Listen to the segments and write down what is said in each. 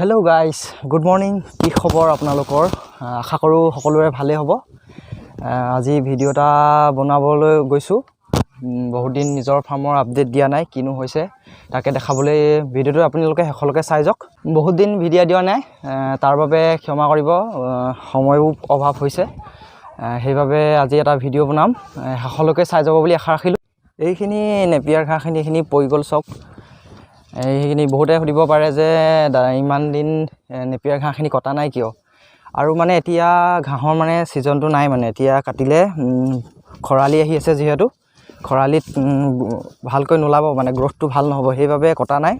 Hello' guys, good morning. কি খবৰ আপোনালোকৰ? আশা কৰোঁ সকলোৰে ভালেই হ'ব। আজি ভিডিঅ' এটা বনাবলৈ গৈছোঁ। বহুত দিন নিজৰ ফাৰ্মৰ আপডেট দিয়া নাই, কিনো হৈছে তাকে দেখাবলৈ ভিডিঅ'টো আপোনালোকে শেষলৈকে চাই যাওক। বহুত দিন ভিডিঅ' দিয়া নাই, তাৰ বাবে ক্ষমা কৰিব। সময়ো অভাৱ হৈছে। সেইবাবে আজি এটা ভিডিঅ' বনাম, শেষলৈকে চাই যাব বুলি আশা ৰাখিলোঁ। এইখিনি নেপিয়াৰ ঘাঁহখিনি, এইখিনি পৰি গ'ল চাওক। এইখিনি বহুতে সুধিব পাৰে যে ইমান দিন নেপিয়াৰ ঘাঁহখিনি কটা নাই কিয়? আৰু মানে এতিয়া ঘাঁহৰ মানে ছিজনটো নাই, মানে এতিয়া কাটিলে খৰালি আহি আছে, যিহেতু খৰালিত ভালকৈ নোলাব, মানে গ্ৰ'থটো ভাল নহ'ব, সেইবাবে কটা নাই।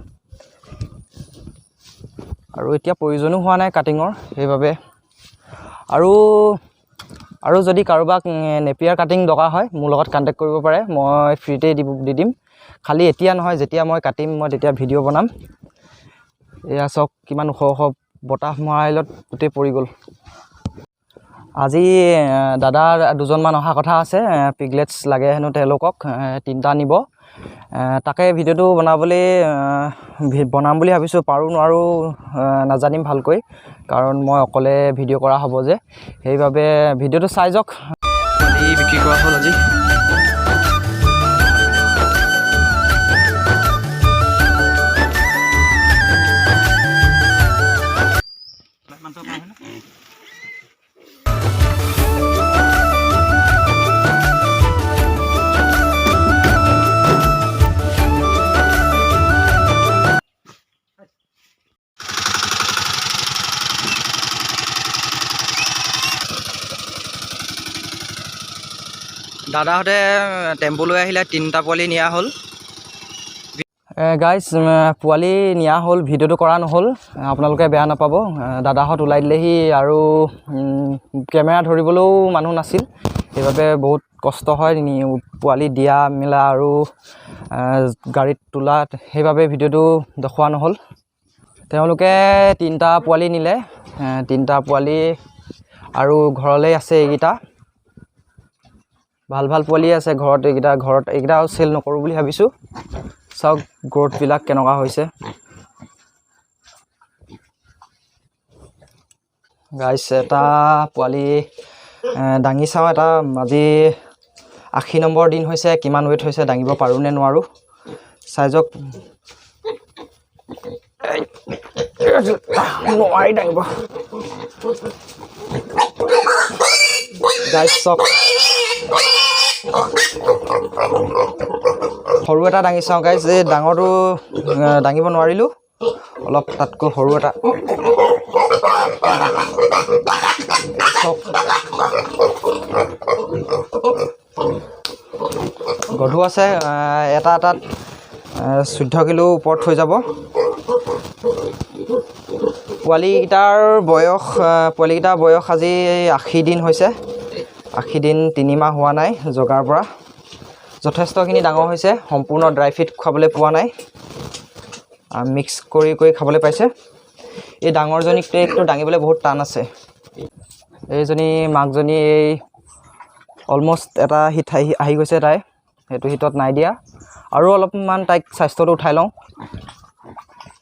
আৰু এতিয়া প্ৰয়োজনো হোৱা নাই কাটিঙৰ, সেইবাবে। আৰু যদি কাৰোবাক নেপিয়াৰ কাটিং দৰকাৰ হয়, মোৰ লগত কণ্টেক্ট কৰিব পাৰে, মই ফ্ৰীতেই দি দিম। খালি এতিয়া নহয়, যেতিয়া মই কাটিম মই তেতিয়া ভিডিঅ' বনাম। এয়া চাওক, কিমান ওখ ওখ, বতাহ মৰাইলত গোটেই পৰি গ'ল। আজি দাদা দুজনমান অহা কথা আছে, পিগলেটছ লাগে হেনো তেওঁলোকক, তিনিটা নিব। তাকে ভিডিঅ'টো বনাম বুলি ভাবিছোঁ। পাৰোঁ নোৱাৰোঁ নাজানিম ভালকৈ, কাৰণ মই অকলে ভিডিঅ' কৰা হ'ব যে, সেইবাবে ভিডিঅ'টো চাই যাওক। পোৱালি বিক্ৰী কৰা হ'ল আজি। দাদাহঁতে টেম্পু লৈ আহিলে, তিনিটা পোৱালি নিয়া হ'ল। গাইজ, পোৱালি নিয়া হ'ল, ভিডিঅ'টো কৰা নহ'ল, আপোনালোকে বেয়া নাপাব। দাদাহঁত ওলাই দিলেহি আৰু কেমেৰা ধৰিবলৈও মানুহ নাছিল, সেইবাবে বহুত কষ্ট হয় পোৱালি দিয়া মেলা আৰু গাড়ীত তোলা, সেইবাবে ভিডিঅ'টো দেখুওৱা নহ'ল। তেওঁলোকে তিনিটা পোৱালি নিলে, তিনিটা পোৱালি আৰু ঘৰলৈ আছে এইকেইটা। ভাল ভাল পোৱালি আছে ঘৰত এইকেইটা, ঘৰত এইকেইটা আৰু চেল নকৰোঁ বুলি ভাবিছোঁ। চাওক গ্ৰ'থবিলাক কেনেকুৱা হৈছে। গাইছ, এটা পোৱালি দাঙি চাওঁ এটা। আজি 80 নম্বৰ দিন হৈছে, কিমান ৱেইট হৈছে, দাঙিব পাৰোঁ নে নোৱাৰোঁ চাই যাওক। নোৱাৰি দাঙিব। গাইছ চাওক, সৰু এটা দাঙি চাওঁ গাইছ। এই ডাঙৰটো দাঙিব নোৱাৰিলোঁ, অলপ তাতকৈ সৰু এটা চাওক। গধুৰ আছে, এটা এটাত 14 কিলো ওপৰত হৈ যাব। পোৱালিকেইটাৰ বয়স আজি 80 দিন হৈছে, 80 দিন, তিনিমাহ হোৱা নাই জগাৰ পৰা। যথেষ্টখিনি ডাঙৰ হৈছে। সম্পূৰ্ণ ড্ৰাই ফিট খুৱাবলৈ পোৱা নাই, মিক্স কৰি কৰি খাবলৈ পাইছে। এই ডাঙৰজনীক একটো দাঙিবলৈ বহুত টান আছে। এইজনী মাকজনী এই অলমষ্ট এটা হিট আহি গৈছে তাই, সেইটো হিটত নাই দিয়া। আৰু অলপমান তাইক স্বাস্থ্যটো উঠাই লওঁ।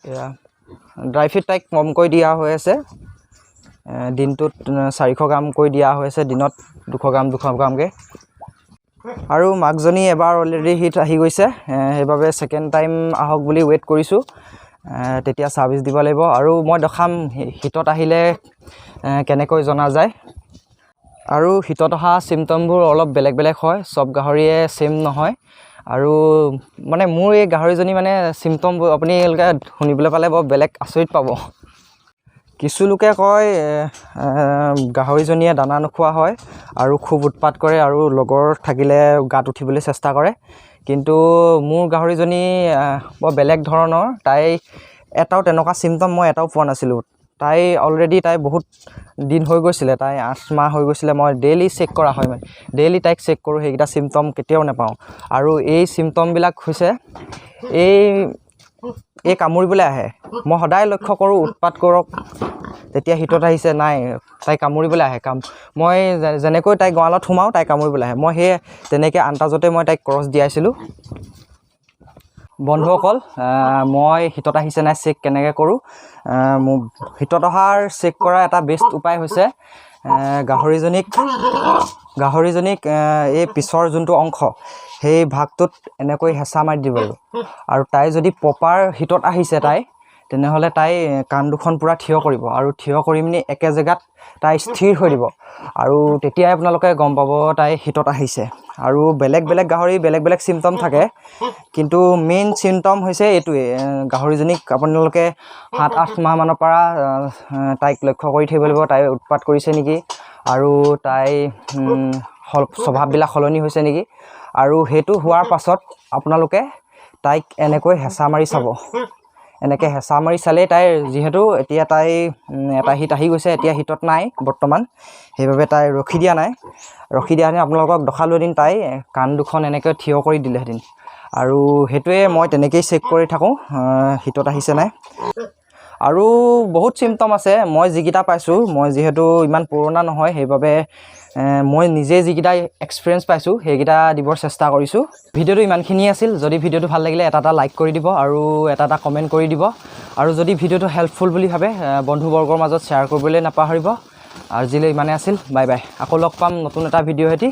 এয়া ড্ৰাই ফিট তাইক কমকৈ দিয়া হৈ আছে, দিনটোত 400 গ্ৰামকৈ দিয়া হৈ আছে, দিনত 200 গ্ৰাম 200 গ্ৰামকৈ। আৰু মাকজনী এবাৰ অলৰেডি হিট আহি গৈছে, সেইবাবে ছেকেণ্ড টাইম আহক বুলি ৱেইট কৰিছোঁ, তেতিয়া ছাৰ্ভিচ দিব লাগিব। আৰু মই দেখাম হিটত আহিলে কেনেকৈ জনা যায়। আৰু হিটত অহা চিমটমবোৰ অলপ বেলেগ বেলেগ হয়, চব গাহৰিয়ে ছেইম নহয়। আৰু মানে মোৰ এই গাহৰিজনী মানে চিমটমবোৰ আপোনালোকে শুনিবলৈ পালে বৰ বেলেগ আচৰিত পাব। কিছু লোকে কয়, গাহৰিজনীয়ে দানা নোখোৱা হয় আৰু খুব উৎপাত কৰে আৰু লগৰ থাকিলে গাত উঠিবলৈ চেষ্টা কৰে। কিন্তু মোৰ গাহৰিজনী বৰ বেলেগ ধৰণৰ, তাই এটাও তেনেকুৱা চিমটম মই এটাও পোৱা নাছিলোঁ। তাই অলৰেডি তাই বহুত দিন হৈ গৈছিলে, তাই 8 মাহ হৈ গৈছিলে। মই ডেইলি চেক কৰা হয়, মানে ডেইলি তাইক চেক কৰোঁ, সেইকেইটা চিমটম কেতিয়াও নাপাওঁ। আৰু এই চিমটমবিলাক হৈছে এই কামুৰিবলৈ আহে। মই সদায় লক্ষ্য কৰোঁ, উৎপাত কৰক তেতিয়া হিটত আহিছে নাই, তাই কামুৰিবলৈ আহে। মই যেনেকৈ তাইক গঁৰালত সোমাওঁ, তাই কামুৰিবলৈ আহে। মই সেই তেনেকৈ আন্দাজতে মই তাইক ক্ৰছ দিয়াইছিলোঁ। বন্ধুসকল, মই হিটত আহিছে নাই চেক কেনেকৈ কৰোঁ? মোৰ হিটত অহাৰ চেক কৰা এটা বেষ্ট উপায় হৈছে গাহৰিজনীক এই পিছৰ যোনটো অংশ, সেই ভাগটোত এনেকৈ হেঁচা মাৰি দিব লাগিব। আৰু তাই যদি প্ৰপাৰ হিটত আহিছে তাই, তেনেহ'লে তাই কাণ দুখন পূৰা থিয় কৰিব আৰু থিয় কৰি পিনি একে জেগাত তাই স্থিৰ হৈ দিব আৰু তেতিয়াই আপোনালোকে গম পাব তাই হিটত আহিছে। আৰু বেলেগ বেলেগ গাহৰি বেলেগ বেলেগ চিমটম থাকে, কিন্তু মেইন চিমটম হৈছে এইটোৱে। গাহৰিজনীক আপোনালোকে 7-8 মাহমানৰ পৰা তাইক লক্ষ্য কৰি থাকিব লাগিব, তাই উৎপাত কৰিছে নেকি আৰু তাই স্বভাৱবিলাক সলনি হৈছে নেকি। আৰু সেইটো হোৱাৰ পাছত আপোনালোকে তাইক এনেকৈ হেঁচা মাৰি চাব। এনেকৈ হেঁচা মাৰি চালেই তাইৰ, যিহেতু এতিয়া তাই এটা হিট আহি গৈছে, এতিয়া হিটত নাই বৰ্তমান, সেইবাবে তাই ৰখি দিয়া নাই। ৰখি দিয়া হেঁতেন আপোনালোকক দেখালোঁ এদিন, তাই কাণ দুখন এনেকৈ থিয় কৰি দিলেহেঁতেন। আৰু সেইটোৱে মই তেনেকেই চেক কৰি থাকোঁ হিটত আহিছে নাই। আৰু বহুত চিমটম আছে, মই যিকেইটা পাইছোঁ, মই যিহেতু ইমান পুৰণা নহয়, সেইবাবে মই নিজে যিকেইটা এক্সপিৰিয়েঞ্চ পাইছোঁ, সেইকেইটা দিবৰ চেষ্টা কৰিছোঁ। ভিডিঅ'টো ইমানখিনিয়ে আছিল। যদি ভিডিঅ'টো ভাল লাগিলে এটা এটা লাইক কৰি দিব আৰু এটা এটা কমেণ্ট কৰি দিব। আৰু যদি ভিডিঅ'টো হেল্পফুল বুলি ভাবে, বন্ধুবৰ্গৰ মাজত শ্বেয়াৰ কৰিবলৈ নাপাহৰিব। আজিলৈ ইমানেই আছিল। বাই বাই, আকৌ লগ পাম নতুন এটা ভিডিঅ' সৈতে।